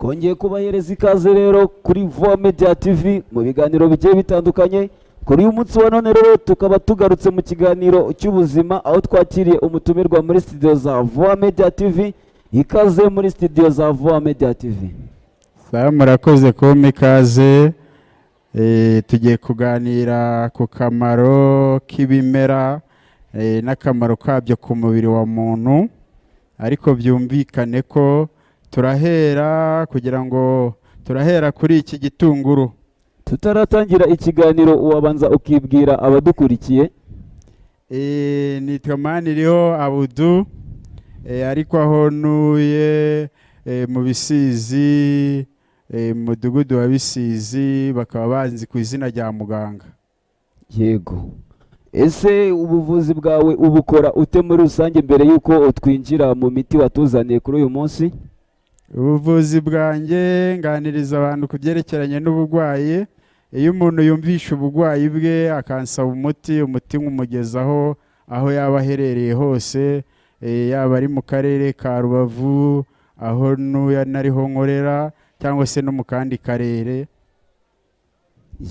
Twongeye kubahereza ikaze rero kuri Voa Media TV mu biganiro bigiye bitandukanye. Kuri uyu munsi wa none rero tukaba tugarutse mu kiganiro cy'ubuzima, aho twakiriye umutumirwa muri studio za Voa Media TV. Ikaze muri studio za Voa Media TV. Sawa, murakoze kumpa ikaze. Tugiye kuganira ku kamaro k'ibimera n'akamaro kabyo ku mubiri wa muntu, ariko byumvikane ko turahera kugira ngo turahera kuri iki gitunguru. Tutaratangira ikiganiro, wabanza ukibwira abadukurikiye. Nitwa Maniriho Abudu, ariko aho ntuye mu Bisizi, mu mudugudu wa Bisizi, bakaba banzi ku izina rya Muganga. Yego, ese ubuvuzi bwawe ubukora ute muri rusange, mbere y'uko twinjira mu miti watuzaniye kuri uyu munsi? Ubuvuzi bwanjye, nganiriza abantu ku byerekeranye n'uburwayi. Iyo umuntu yumvishe uburwayi bwe akansaba umuti, umuti nkumugezaho aho yaba aherereye hose, yaba ari mu karere ka Rubavu aho ntuye nariho nkorera, cyangwa se no mu kandi karere.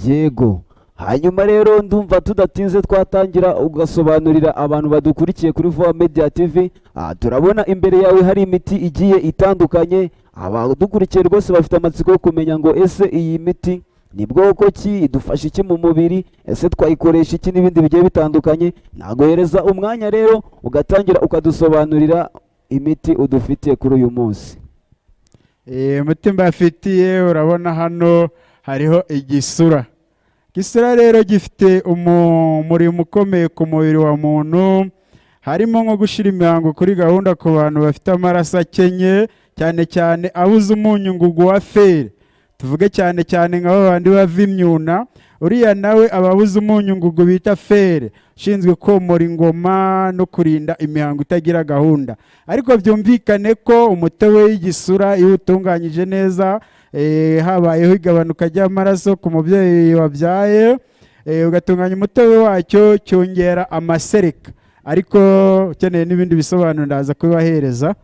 Yego, hanyuma rero ndumva tudatinze twatangira, ugasobanurira abantu badukurikiye kuri Voa Media TV. Turabona imbere yawe hari imiti igiye itandukanye. Abadukurikiye rwose bafite amatsiko yo kumenya ngo ese iyi miti ni bwoko ki, idufasha iki mu mubiri, ese twayikoresha iki, n'ibindi bigiye bitandukanye. Naguhereza umwanya rero ugatangira ukadusobanurira imiti udufitiye kuri uyu munsi. Umuti mbafitiye, urabona hano hariho igisura. Igisura rero gifite umurimo ukomeye ku mubiri wa muntu, harimo nko gushyira imihango kuri gahunda ku bantu bafite amaraso akenye, cyane cyane abuze umunyu ngugu wa fer. Tuvuge cyane cyane nka babandi bava imyuna, uriya nawe aba abuze umunyu ngugu bita fer, ushinzwe komora ingoma no kurinda imihango itagira gahunda. Ariko byumvikane ko umutobe w'igisura, iyo utunganyije neza, habayeho igabanuka ry'amaraso ku mubyeyi wabyaye, ugatunganya umutobe wacyo, cyongera amasereka. Ariko ukeneye n'ibindi bisobanuro ndaza kubibahereza.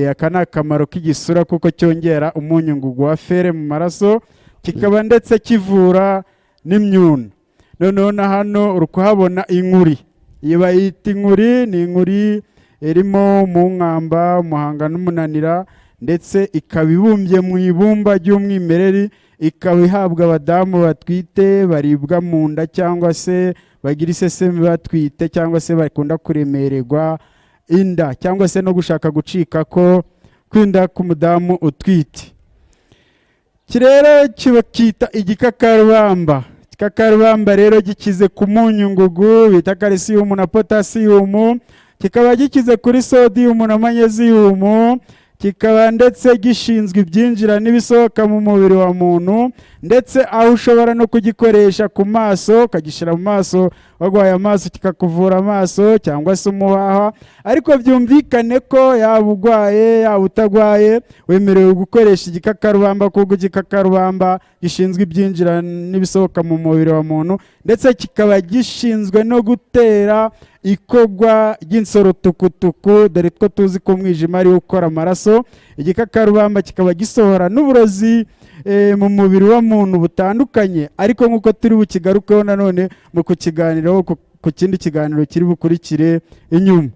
Aka ni akamaro k'igisura, kuko cyongera umunyu ngugu wa fer mu maraso, kikaba ndetse kivura n'imyuna. Noneho na hano uri kuhabona inkuri, iyi bayita inkuri. Ni inkuri irimo umunkamba, umuhanga n'umunanira, ndetse ikaba ibumbye mu ibumba ry'umwimerere, ikaba ihabwa abadamu batwite baribwa mu nda, cyangwa se bagira isesemi batwite, cyangwa se bakunda kuremererwa inda, cyangwa se no gushaka gucika ko kwinda k'umudamu utwite. Iki rero kiba kita igikakarubamba. Igikakarubamba rero gikize ku munyu ngugu bita kalisiyumu na potasiyumu, kikaba gikize kuri sodiyumu na manyeziyumu, kikaba ndetse gishinzwe ibyinjira n'ibisohoka mu mubiri wa muntu, ndetse aho ushobora no kugikoresha ku maso, ukagishyira mu maso warwaye amaso, kikakuvura amaso cyangwa se umuhaha. Ariko byumvikane ko yaba urwaye, yaba utagwaye, wemerewe gukoresha igikakarubamba, kuko igikakarubamba gishinzwe ibyinjira n'ibisohoka mu mubiri wa muntu, ndetse kikaba gishinzwe no gutera ikorwa ry'insorotukutuku, dore ko tuzi ko umwijima ariwo ukora amaraso. Igikakarubamba kikaba gisohora n'uburozi mu mubiri wa muntu butandukanye, ariko nk'uko turi bukigarukeho nanone mu kukiganiraho ku kindi kiganiro kiri bukurikire inyuma.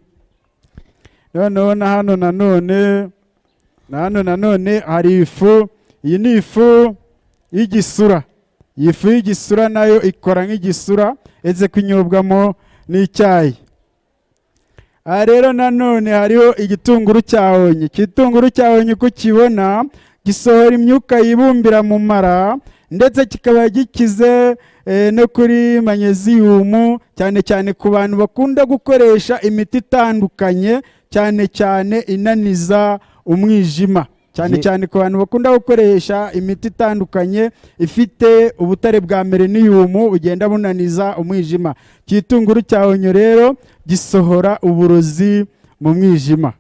Noneho na hano nanone hari ifu. Iyi ni ifu y'igisura. Iyi fu y'igisura nayo ikora nk'igisura, uretse ko inyobwamo n'icyayi. Aha rero nanone hariho igitunguru cya onye. Igitunguru cya onye, uko ukibona, gisohora imyuka yibumbira mu mara, ndetse kikaba gikize no kuri manyeziyumu, cyane cyane ku bantu bakunda gukoresha imiti itandukanye, cyane cyane inaniza umwijima, cyane cyane ku bantu bakunda gukoresha imiti itandukanye ifite ubutare bwa mereniyumu bugenda bunaniza umwijima. Igitunguru cya onyo rero gisohora uburozi mu mwijima.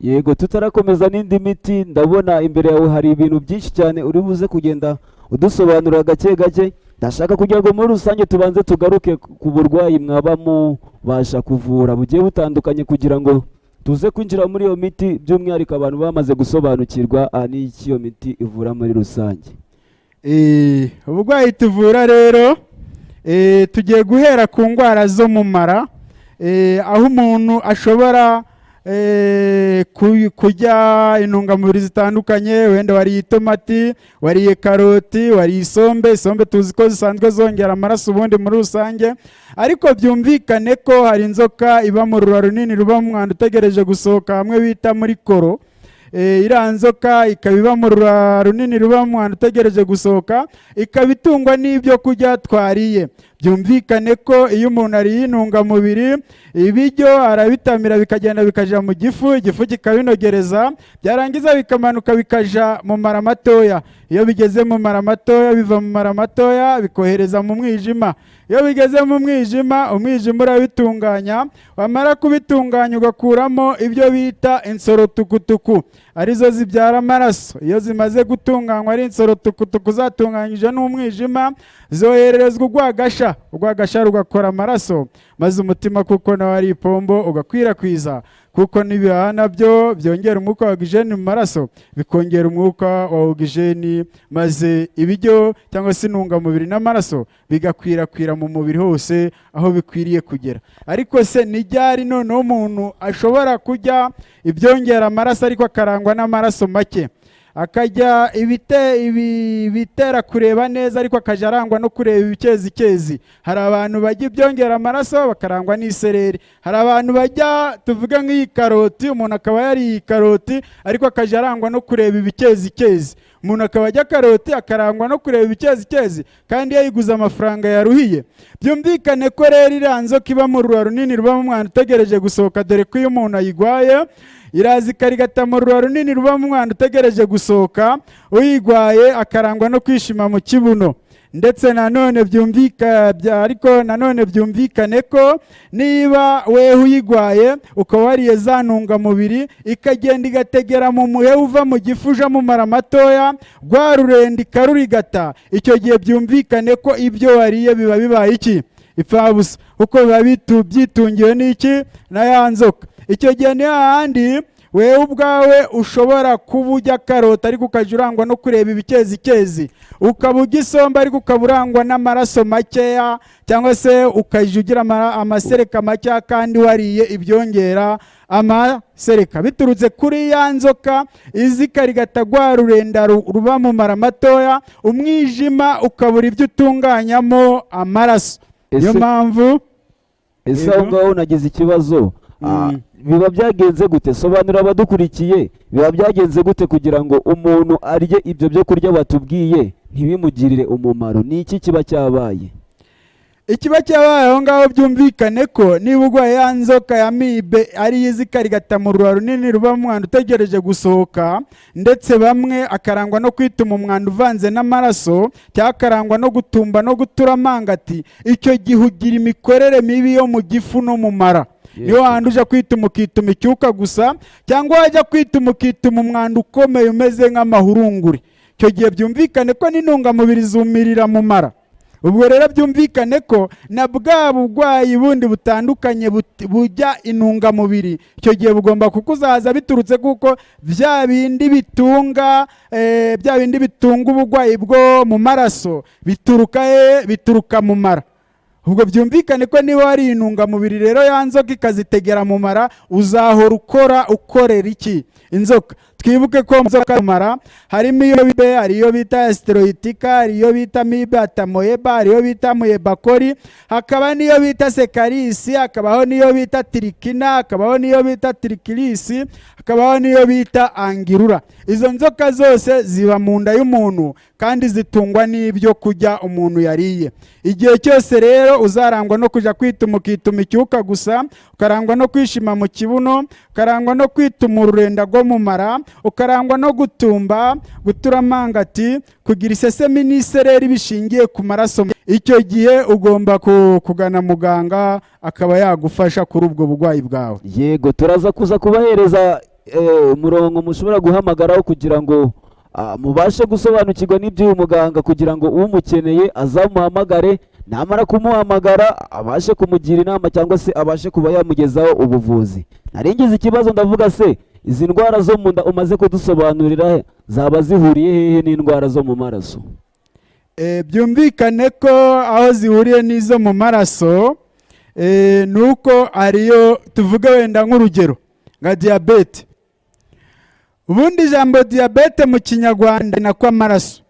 Yego, tutarakomeza n'indi miti, ndabona imbere yawe hari ibintu byinshi cyane uri buze kugenda udusobanurira gake gake. Ndashaka kugira ngo muri rusange tubanze tugaruke ku burwayi mwaba mubasha kuvura bugiye butandukanye, kugira ngo Tuze kwinjira muri iyo miti, by'umwihariko abantu bamaze gusobanukirwa n'iki iyo miti ivura muri rusange. Uburwayi tuvura rero, tugiye guhera ku ndwara zo mu mara, aho umuntu ashobora kurya intungamubiri zitandukanye. Wenda wariye itomati, wariye karoti, wariye isombe. Isombe tuzi ko zisanzwe zongera amaraso ubundi muri rusange, ariko byumvikane ko hari inzoka iba mu rura runini ruba mu mwanda utegereje gusohoka, hamwe bita muri koro. Iriya nzoka ikaba iba mu rura runini ruba mu mwanda utegereje gusohoka, ikaba itungwa n'ibyo kurya twariye. Byumvikane ko iyo umuntu ariye intungamubiri, ibiryo arabitamira, bikagenda bikaja mu gifu, igifu kikabinogereza, byarangiza bikamanuka bikaja mu mara matoya. Iyo bigeze mu mara matoya, biva mu mara matoya bikohereza mu mwijima. Iyo bigeze mu mwijima, umwijima urabitunganya, wamara kubitunganya ugakuramo ibyo bita insorotukutuku, arizo zibyara amaraso. Iyo zimaze gutunganywa ari insorotukutuku zatunganyije n'umwijima, zohererezwa urwagasha, urwagasha rugakora amaraso, maze umutima, kuko nawe ari ipombo, ugakwirakwiza, kuko n'ibihaha nabyo byongera umwuka wa ogisijeni mu maraso, bikongera umwuka wa ogisijeni, maze ibiryo cyangwa se intungamubiri n'amaraso bigakwirakwira mu mubiri hose aho bikwiriye kugera. Ariko se ni ryari noneho umuntu ashobora kurya ibyongera amaraso ariko akarangwa n'amaraso make, akajya ibitera kureba neza ariko akajya arangwa no kureba ibikezikezi? Hari abantu bajya ibyongera amaraso bakarangwa n'isereri. Hari abantu bajya, tuvuge nk'iyi karoti, umuntu akaba yariye iyi karoti ariko akajya arangwa no kureba ibikezikezi. Umuntu akaba ajya karoti akarangwa no kureba ibikezikezi kandi yayiguze amafaranga yaruhiye. Byumvikane ko rero iriya nzoka iba mu rura runini ruba mu mwana utegereje gusohoka, dore ko iyo umuntu ayigwaye iraza ikarigata mu rura runini ruba mu mwana utegereje gusohoka, uyigwaye akarangwa no kwishima mu kibuno. Ndetse nanone byumvika ariko nanone byumvikane ko niba weho uyigwaye ukaba wariye za ntungamubiri, ikagenda igategera mu muheha uva mu gifu uja mu mara matoya, rwa rurenda ikarurigata, icyo gihe byumvikane ko ibyo wariye biba bibaye iki? Ipfabusa, kuko biba byitungiwe n'iki? Na ya nzoka. Icyo gihe ni hahandi wewe ubwawe ushobora kuba ujya karoti ariko ukajya urangwa no kureba ibikezikezi, ukaba ujya isombe ariko ukaba urangwa n'amaraso makeya, cyangwa se ukajya ugira amasereka makeya kandi wariye ibyongera amasereka, biturutse kuri ya nzoka izi ikarigata rwa rurenda ruba mu mara matoya, umwijima ukabura ibyo utunganyamo amaraso. Niyo mpamvu. Ese aho Yego. ngaho nagize ikibazo. Biba byagenze gute? Sobanurira abadukurikiye, biba byagenze gute kugira ngo umuntu arye ibyo byo kurya batubwiye ntibimugirire umumaro? Ni iki kiba cyabaye? Ikiba cyabaye aho ngaho, byumvikane ko niba urwaye ya nzoka ya amibe, ariyo izi ikarigata mu rura runini ruba mu mwanda utegereje gusohoka, ndetse bamwe akarangwa no kwituma umwanda uvanze n'amaraso, cyangwa akarangwa no gutumba no gutura amangati, icyo gihe ugira imikorere mibi yo mu gifu no mu mara. Niyo handi ujya kwituma ukituma icyuka gusa, cyangwa wajya kwituma ukituma umwanda ukomeye umeze nk'amahurunguri. Icyo gihe byumvikane ko n'intungamubiri zumirira mu mara. Ubwo rero byumvikane ko na bwa burwayi bundi butandukanye bujya intungamubiri, icyo gihe bugomba kukuzaza, biturutse kuko bya bindi bitunga uburwayi bwo mu maraso bituruka he? Bituruka mu mara. Ubwo byumvikane ko niba wari intungamubiri rero ya nzoka ikazitegera mu mara, uzahora ukora ukorera iki? Inzoka. Twibuke ko mu nzoka mu mara harimo iyo bita, hari iyo bita histolytica, hari iyo bita amibe entamoeba, hari iyo bita amoeba coli, hakaba n'iyo bita ascaris, hakabaho n'iyo bita trichina, hakabaho n'iyo bita trichuris, hakabaho n'iyo bita anguillara. Izo nzoka zose ziba mu nda y'umuntu kandi zitungwa n'ibyo kurya umuntu yariye. Igihe cyose rero uzarangwa no kujya kwituma ukituma icyuka gusa, ukarangwa no kwishima mu kibuno, ukarangwa no kwituma ururenda rwo mu mara, ukarangwa no gutumba, gutura amangati, kugira isesemi n'isereri bishingiye ku maraso, icyo gihe ugomba kugana muganga akaba yagufasha kuri ubwo burwayi bwawe. Yego, turaza kuza kubahereza umurongo mushobora guhamagaraho kugira ngo mubashe gusobanukirwa n'iby'uyu muganga, kugira ngo umukeneye azamuhamagare. Namara kumuhamagara abashe kumugira inama cyangwa se abashe kuba yamugezaho ubuvuzi. Naringize ikibazo, ndavuga: se izi ndwara zo mu nda umaze kudusobanurira zaba zihuriye hehe n'indwara zo mu maraso? Byumvikane ko aho zihuriye n'izo mu maraso ni uko ariyo tuvuge wenda nk'urugero nka diyabete. Ubundi ijambo diyabete mu Kinyarwanda ni kw'amaraso,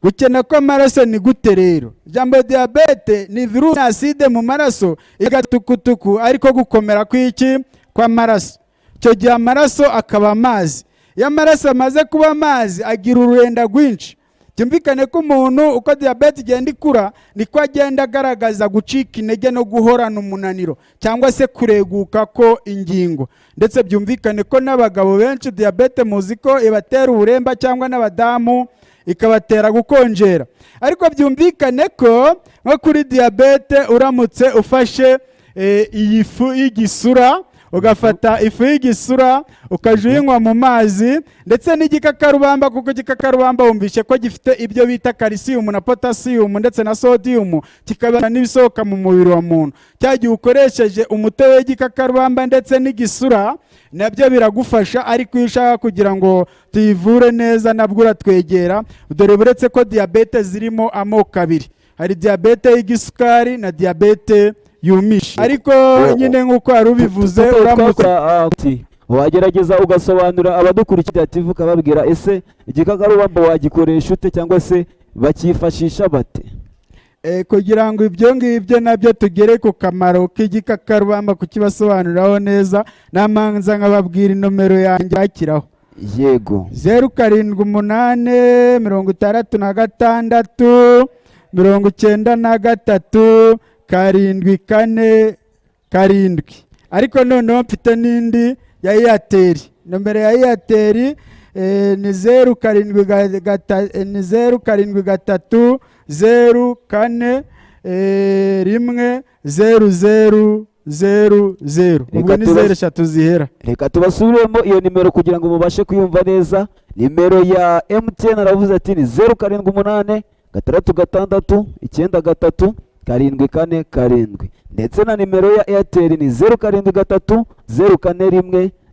gukena kw'amaraso. Ni gute rero? Ijambo diyabete ni virusi acide mu maraso igatukutuku, ariko gukomera kw'iki? Kw'amaraso. Icyo gihe amaraso akaba amazi. Iyo amaraso amaze kuba amazi, agira ururenda rwinshi. Byumvikane ko umuntu uko diyabete igenda ikura, niko agenda agaragaza gucika intege no guhorana umunaniro cyangwa se kureguka ko ingingo. Ndetse byumvikane ko n'abagabo benshi diyabete muzi ko ibatera uburemba, cyangwa n'abadamu ikabatera gukonjera. Ariko byumvikane ko nko kuri diyabete, uramutse ufashe iyi fu y'igisura, ugafata ifu y'igisura ukajya uyinywa mu mazi ndetse n'igikakarubamba, kuko igikakarubamba wumvishe ko gifite ibyo bita kalisiyumu na potasiyumu ndetse na sodiyumu, kikaba n'ibisohoka mu mubiri wa muntu. Cya gihe ukoresheje umutobe w'igikakarubamba ndetse n'igisura, nabyo biragufasha. Ariko iyo ushaka kugira ngo tuyivure neza, nabwo uratwegera. Dore buretse ko diyabete zirimo amoko abiri: hari diyabete y'igisukari na diyabete yumisha. Ariko nyine nk'uko wari ubivuze, uramutse Wagerageza ugasobanurira abadukurikiye TV, ukababwira: ese igikakarubamba wagikoresha ute, cyangwa se bakifashisha bate? Kugira ngo ibyo ngibyo nabyo tugere ku kamaro k'igikakarubamba, kukibasobanuriraho neza, namanza nkababwira inomero yanjye yakiraho. Yego. 078 66 93 747. Ariko noneho mfite n'indi ya Airtel. Nomero ya Airtel ni 07 ni 073 04 1 00 00. Ubwo ni 0 eshatu zihera. Reka tubasubiremo iyo nimero kugira ngo mubashe kuyumva neza. Nimero ya MTN, aravuze ati ni 078 66 93 747, ndetse na nimero ya Airtel ni 073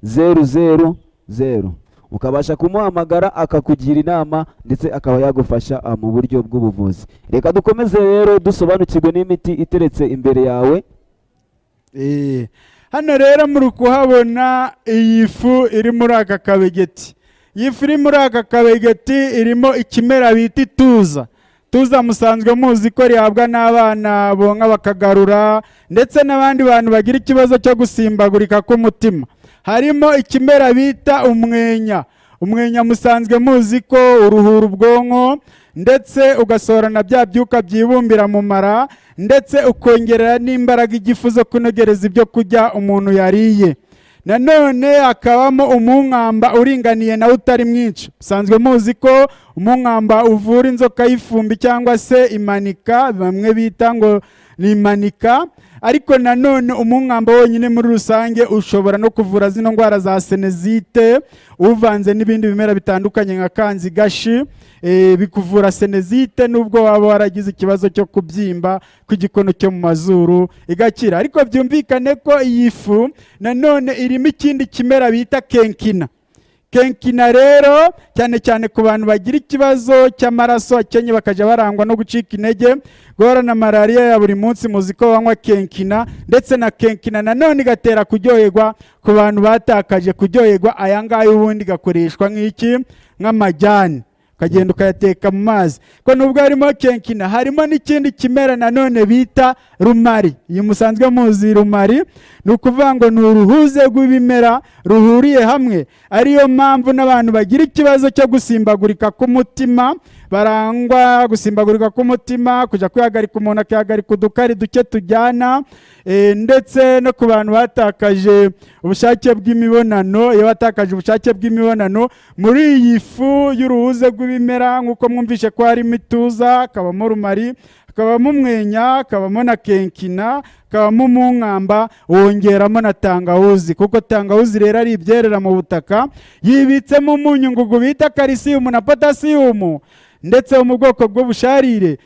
041 000. Ukabasha kumuhamagara akakugira inama, ndetse akaba yagufasha mu buryo bw'ubuvuzi. Reka dukomeze rero dusobanukirwe n'imiti iteretse imbere yawe. Hano rero muri kuhabona iyi fu iri muri aka kabegeti. Iyi fu iri muri aka kabegeti irimo ikimera bita ituza. Tuza musanzwe muzi ko rihabwa n'abana bonka bakagarura, ndetse n'abandi bantu bagira ikibazo cyo gusimbagurika k'umutima. Harimo ikimera bita umwenya. Umwenya musanzwe muzi ko uruhura ubwonko, ndetse ugasohora na bya byuka byibumbira mu mara, ndetse ukongerera n'imbaraga igifu zo kunogereza ibyo kurya umuntu yariye. Nanone hakabamo umunkamba uringaniye nawe utari mwinshi. Usanzwe muzi ko umunkamba uvura inzoka y'ifumbi cyangwa se imanika, bamwe bita ngo ni imanika. Ariko nanone umunkamba wonyine muri rusange ushobora no kuvura zino ndwara za sinusite, uvanze n'ibindi bimera bitandukanye nka kanzigashi, bikuvura sinusite, nubwo waba waragize ikibazo cyo kubyimba kw'igikono cyo mu mazuru, igakira. Ariko byumvikane ko iyi fu nanone irimo ikindi kimera bita kenkina. Kenkina rero, cyane cyane ku bantu bagira ikibazo cy'amaraso akenye, bakajya barangwa no gucika intege, guhorana malariya ya buri munsi, muzi ko banywa kenkina. Ndetse na kenkina nanone igatera kuryoherwa ku bantu batakaje kuryoherwa. Aya ngaya ubundi gakoreshwa nk'iki? Nk'amajyani, ukagenda ukayateka mu mazi. Ko nubwo harimo kenkina, harimo n'ikindi kimera nanone bita rumari. Iyi musanzwe muzi rumari, ni ukuvuga ngo ni uruhuze rw'ibimera ruhuriye hamwe. Ariyo mpamvu n'abantu bagira ikibazo cyo gusimbagurika k'umutima, barangwa gusimbagurika k'umutima, kujya kwihagarika, umuntu akihagarika udukari duke tujyana, ndetse no ku bantu batakaje ubushake bw'imibonano. Iyo batakaje ubushake bw'imibonano, muri iyi fu y'uruhuze rw'ibimera, nk'uko mwumvishe ko harimo ituza, hakabamo rumari, hakabamo umwenya, hakabamo na kenkina, hakabamo umunkamba, wongeramo na tangawuzi, kuko tangawuzi rero ari ibyerera mu butaka, yibitsemo umunyu ngugu bita kalisiyumu na potasiyumu. ndetse wo mu bwoko bw'ubusharire,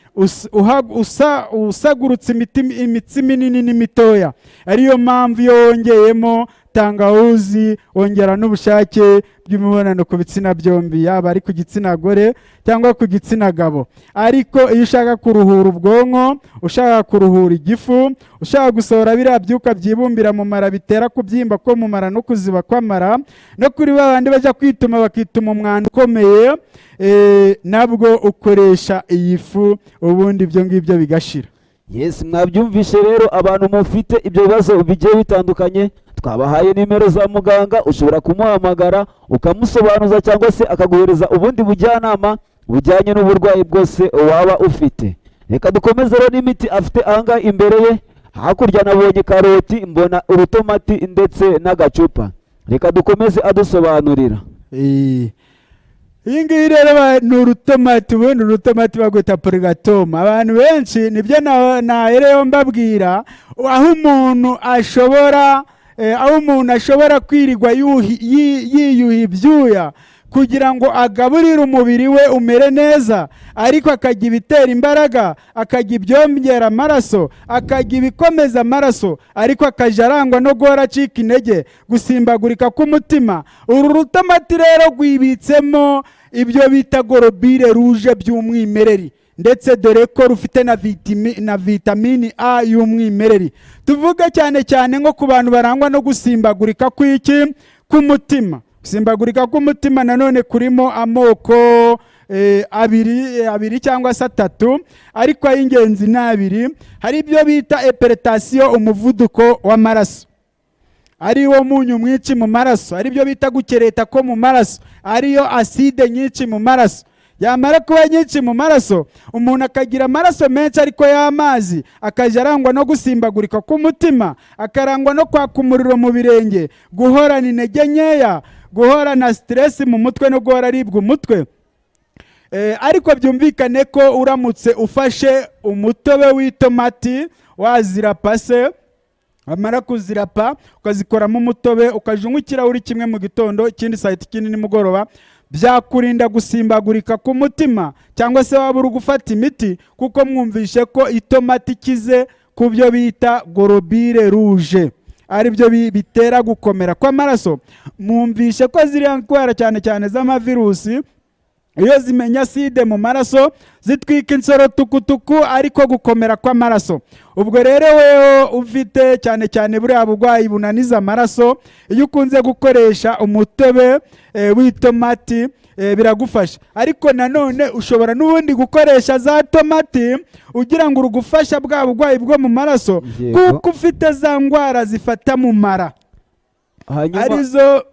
usagurutse imitsi minini n'imitoya. Ariyo mpamvu iyo wongeyemo tangawuzi wongera n'ubushake bw'imibonano ku bitsina byombi, yaba ari ku gitsina gore cyangwa ku gitsina gabo. Ariko iyo ushaka kuruhura ubwonko, ushaka kuruhura igifu, ushaka gusohora biriya byuka byibumbira mu mara bitera kubyimba ko mu mara no kuziba kw'amara, no kuri ba bandi bajya kwituma bakituma umwanda ukomeye, nabwo ukoresha iyi fu, ubundi ibyo ngibyo bigashira. Yes, mwabyumvishe rero, abantu mufite ibyo bibazo bigiye bitandukanye, twabahaye nimero za muganga. Ushobora kumuhamagara ukamusobanuza cyangwa se akaguhereza ubundi bujyanama bujyanye n'uburwayi bwose waba ufite. Reka dukomeze rero n'imiti afite ahangaha imbere ye. Hakurya nabonye karoti, mbona urutomati ndetse n'agacupa. Reka dukomeze adusobanurira. Iyi ngiyi rero ni urutomati. Ubundi urutomati bagwita purigatoma. Abantu benshi nibyo nahereyeho mbabwira aho umuntu ashobora kwirirwa yiyuha ibyuya kugira ngo agaburire umubiri we umere neza, ariko akajya ibitera imbaraga, akajya ibyongera amaraso, akajya ibikomeza amaraso, ariko akajya arangwa no guhora acika intege, gusimbagurika k'umutima. Uru rutomati rero rwibitsemo ibyo bita globule rouge by'umwimerere, ndetse dore ko rufite na vitamini A y'umwimerere. Tuvuge cyane cyane nko ku bantu barangwa no gusimbagurika kw'iki? K'umutima. Gusimbagurika k'umutima nanone kurimo amoko abiri cyangwa se atatu, ariko ay'ingenzi ni abiri. Hari ibyo bita hypertension, umuvuduko w'amaraso ari wo munyu mwinshi mu maraso, ari byo bita gukereta ko mu maraso, ariyo acide nyinshi mu maraso. Yamara kuba nyinshi mu maraso, umuntu akagira amaraso menshi ariko y'amazi, akajya arangwa no gusimbagurika k'umutima, akarangwa no kwaka umuriro mu birenge, guhorana intege nkeya, guhorana stress mu mutwe no guhora aribwa umutwe. Ariko byumvikane ko uramutse ufashe umutobe w'itomati wazirapa se, wamara kuzirapa ukazikoramo umutobe, ukajya unywa ikirahuri kimwe mu gitondo, ikindi saa yita, ikindi nimugoroba, byakurinda gusimbagurika k'umutima cyangwa se waba uri gufata imiti, kuko mwumvishe ko itomati ikize ku byo bita globule rouge, aribyo bitera gukomera kw'amaraso. Mwumvishe ko ziriya ndwara cyane cyane z'amavirusi, iyo zimenya acide mu maraso zitwika insoro tukutuku, ariko gukomera kw'amaraso. Ubwo rero wewe ufite cyane cyane buriya burwayi bunaniza amaraso, iyo ukunze gukoresha umutobe w'itomati biragufasha. Ariko nanone ushobora n'ubundi gukoresha za tomati ugira ngo urugufasha bwa burwayi bwo mu maraso, kuko ufite za ndwara zifata mu mara Hanyuma arizo.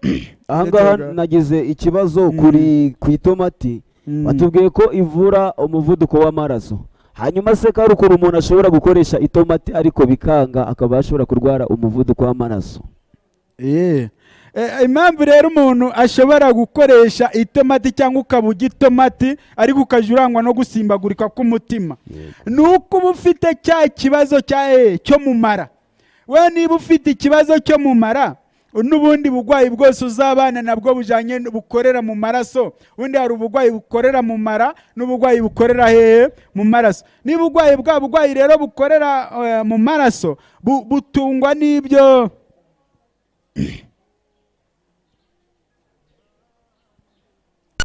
Ahangaha nagize ikibazo kuri ku itomati. Batubwiye ko ivura umuvuduko w'amaraso. Hanyuma se ko ari ukuntu umuntu ashobora gukoresha itomati ariko bikanga, akaba ashobora kurwara umuvuduko w'amaraso? Impamvu rero umuntu ashobora gukoresha itomati cyangwa ukaba urya itomati ariko ukajya urangwa no gusimbagurika k'umutima, ni uko uba ufite cya kibazo cya cyo mu mara. We niba ufite ikibazo cyo mu mara, n'ubundi burwayi bwose uzabana nabwo bujyanye bukorera mu maraso. Ubundi hari uburwayi bukorera mu mara n'uburwayi bukorera hehe? Mu maraso. Niba urwaye bwa burwayi rero bukorera mu maraso, butungwa n'ibyo